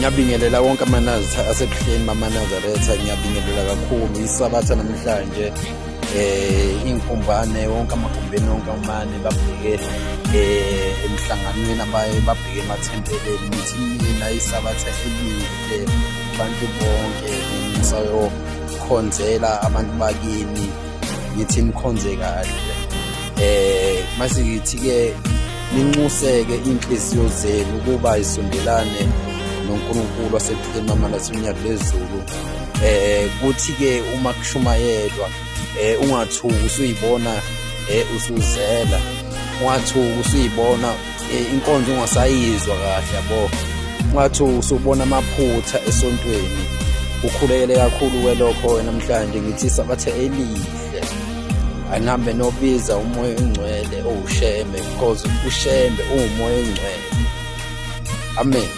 Ngiyabingelela wonke amaNazaretha aseBuhleni bamaNazaretha, ngiyabingelela kakhulu isabatha namhlanje. Inkumbane wonke amagumbeni wonke amane babheke emhlanganweni, abaye babheke emathempeleni. Ngithi mina isabatha elihle abantu bonke, ngisayokhonzela abantu bakini, ngithi nikhonze kahle. Mase ngithi-ke ninxuseke iy'nhliziyo zenu ukuba isondelane noNkulunkulu wasebuhleni bamalathi lezulu. Kuthi-ke uma kushumayelwa, ungathuki usuyibona usuzela, ungathuki usuyibona inkonzo ungasayizwa kahle, yabo, ungathuki usubona amaphutha esontweni. Ukhulekele kakhulu kwelokho namhlanje. Ngithi sabathe elihle, anihambe nobiza uMoya oNgcwele owuShembe, because uShembe uwuMoya oNgcwele. Amen.